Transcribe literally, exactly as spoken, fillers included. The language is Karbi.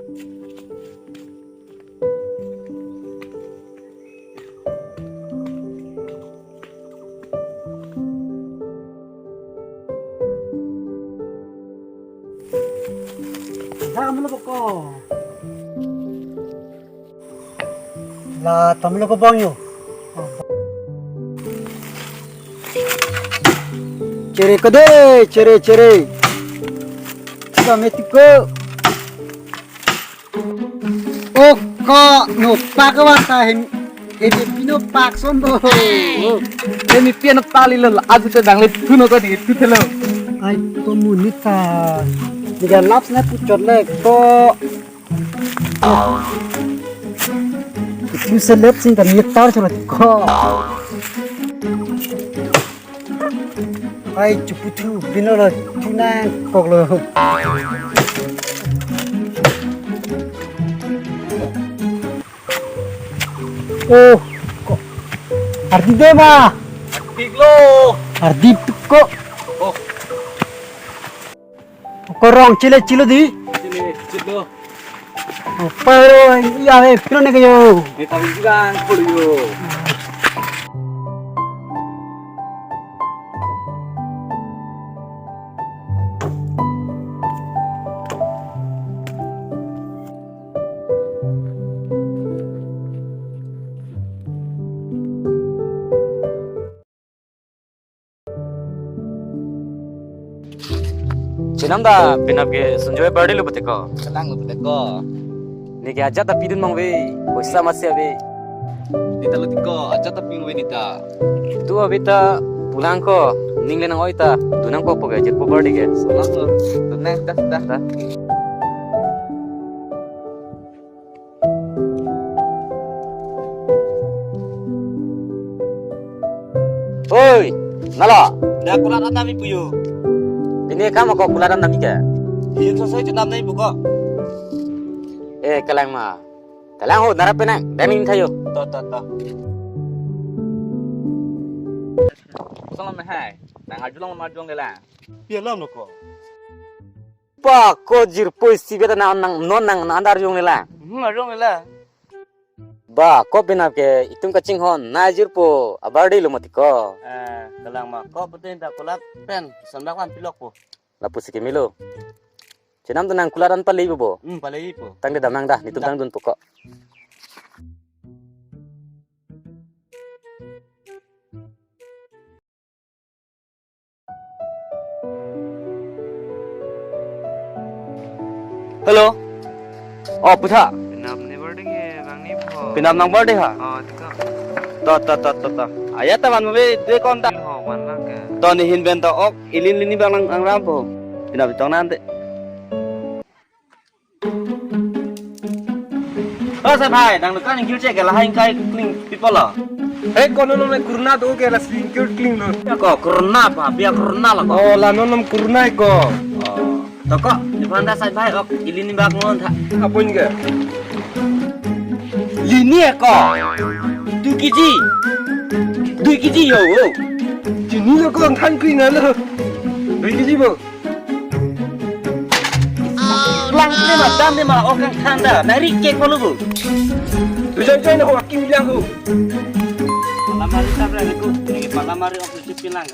Dah, kamu lo kok. La, tamu lo kok bang yo. Chere ko de, chere, chere. Sudah mati ko. Oh, ko no pak wa ta hem, hem pino pak son do. Hem pian pali lo, azu te dang le thu no ko di thu thelo. Ai, ko munit ta. Diga laps na puchot le ko. Lu selep sing kan nyetar chot ko. Ai, chuputhu, bino lo, tunang kok lo. Oh, ko. Ardi de ma. Pik lo. Ardi pik ko. Oh. Korong chile chilo di. Chile chilo. Apa ya, eh, pino ne kayo. Kita bilang kuliyo. Chenam da, penap ke Sunjoy birthday lo pute ko. Kalang lo pute ko. Neke ajat ta pidun mang ve, poisa masi ave. Neta lo tiko, ajat ta ping ve neta. Tu ave ta pulang ko, ning le nang-oi ta, dunang ko po ke, jirpo birthday ke. Salam lo, dunang dah, dah. Dah. Oi, nalo. Da kulat an dam-i pu yo. Pini kam ko kulat an dam-i ke? Iyo, sosoi chenam nai pu ko. Eh, kalang ma. Kalang ho, nara penang, dam-i tha yo. To, to, to. Salam hai. Nang arjulong, arjulong le la. Pia lam lo ko. Pa, ko jirpo isi beta nang, nang, non nang, nang arjulong le la. Hmm, arjulong le la. Ba, ko penap ke itum kachinghon, na jirpo a-birthday lo mati ko. Eh, kalang ma, ko pute ta kulat pen, son bak lam pilok po. Lapusi ke melo. Chenam tu nang kulat an pale bo. Hmm, pale po. Tang de dam nang dah, nitum tang dun po ko. Hello. Oh, putha. Penap ne birthday ke bang ni po. Penap nang birthday ha? Oh, tiko. To, to, to, to, to. Aya ta van mo ve de kon ta. Ho, van lang ke. To ne hin ben to ok, ilin lini bang lang, lang ram po. Penap tong nante. Oh, sai bhai, nang dukan ingkir che ke lahai ingkai kling people lo. Hei, ko non non corona do ke lasi ingkir kling lo. Ya ko corona pa, bia corona lo ko. Oh, la non non corona ko. Oh. To ko, di phan ta sai bhai ok, ilin ni bak non tha. Apun ke? Lini ya ko. Dui kiji. Dui kiji yo. Chini lo ko than kring na lo. Dui kiji bo. Lang de ma, dam de ma, ok ang thanda. Nari ke ko lo bu. Tu jai jai na ko akim bilang ko. Malamari sabra ko, ni malamari ok si pilang.